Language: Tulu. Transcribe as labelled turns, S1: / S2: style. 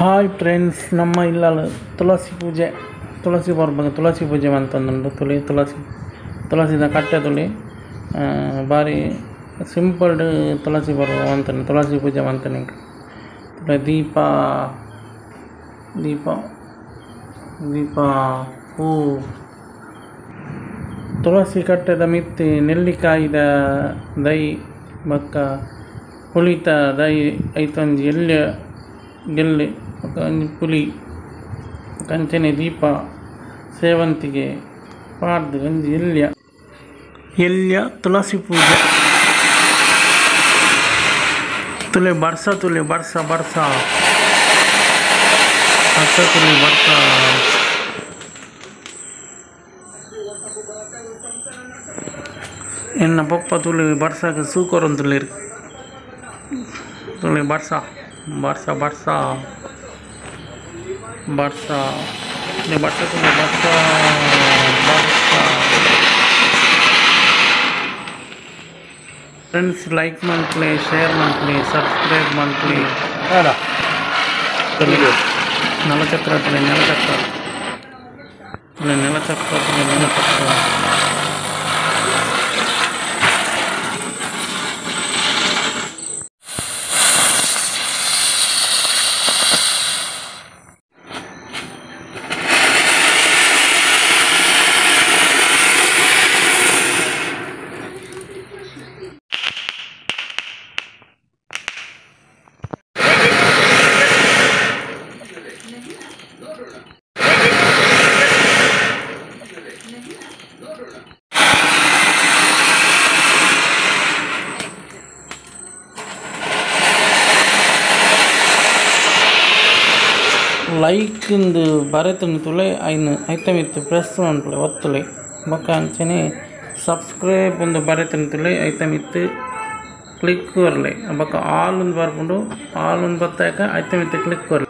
S1: Hi friends, ನಮ್ಮ ಇಲ್ಲಲು ತುಳಸಿ ಪೂಜೆ, ತುಳಸಿ ಪರ್ಬ ತುಳಸಿ ಪೂಜೆ ಮಂತೊಂದುಂಡು. ತುಳಿ ತುಳಸಿ ತುಳಸಿದ ಕಟ್ಟೆ ತುಳಿ ಬಾರಿ ಸಿಂಪಲ್ ತುಳಸಿ ಪರ್ಬ ಮಂತನೆ, ತುಳಸಿ ಪೂಜೆ ಮಂತನೆ. ದೀಪ ದೀಪ ದೀಪ ಹೂ ತುಳಸಿ ಕಟ್ಟೆದ ಮಿತ್ತಿ ನೆಲ್ಲಿಕಾಯಿದ ದೈ ಬೊಕ್ಕ ಪುಳಿತ ದೈ ಐತೊಂಜಿ ಎಲ್ಯ ಗೆಲ್ಲೆ ಬೊಕ್ಕ ಒಂಜಿ ಪುಲಿ ಕಂಚನೆ ದೀಪ ಸೇವಂತಿಗೆ ಪಾಡ್ದ್ ಒಂಜಿ ಎಲ್ಯ ಎಲ್ಯ ತುಳಸಿ ಪೂಜೆ. ತುಲೆ ಬರ್ಸ ತುಲೆ ಬರ್ಸ ಬರ್ಸ ಬರ್ಸ ತುಲೆ ಬರ್ಸ. ಎನ್ನ ಪಪ್ಪ ತುಲೆ ಬರ್ಸಾಗ ಸೂಕೊರೊಂದುಲ್ಲೆರ್. ತುಲೆ ಬರ್ಸ ಬರ್ಸ ಬರ್ಸ ಬರ್ಸ ಬರ್ಸ ತುಲೆ ಬರ್ಸ ಬರ್ಸ. ಫ್ರೆಂಡ್ಸ್, ಲೈಕ್ ಮನ್ಪುಲೆ, ಶೇರ್ ಮನ್ಪುಲೆ, ಸಬ್ಸ್ಕ್ರೈಬ್ ಮನ್ಪುಲೆ. ನೆಲಚಕ್ರ ತುಲೆ ನೆಲಚಕ್ರ ತುಲೆ ನೆಲಚಕ್ರ ತುಲೆ ನೆಲಚಕ್ರ. ಲೈಕ್ ಇಂದು ಬರೆತುಂಡು ತುಲೆ ಐನ್ ಐತ ಮಿತ್ತ್ ಪ್ರೆಸ್ ಮನ್ಪುಲೆ ಒತ್ತುಲೆ. ಬೊಕ್ಕ ಅಂಚನೆ ಸಬ್ಸ್ಕ್ರೈಬ್ ಉಂದು ಬರೆತುಂಡು ತುಲೆ ಐತ ಮಿತ್ತ್ ಕ್ಲಿಕ್ ಕೊರ್ಲೆ. ಬೊಕ್ಕ ಆಲ್ ಉಂದು ಬರ್ಪುಂಡು, ಆಲ್ ಉಂದು ಬತ್ತಾಕ ಐತ ಮಿತ್ತ್ ಕ್ಲಿಕ್ ಕೊರ್ಲೆ.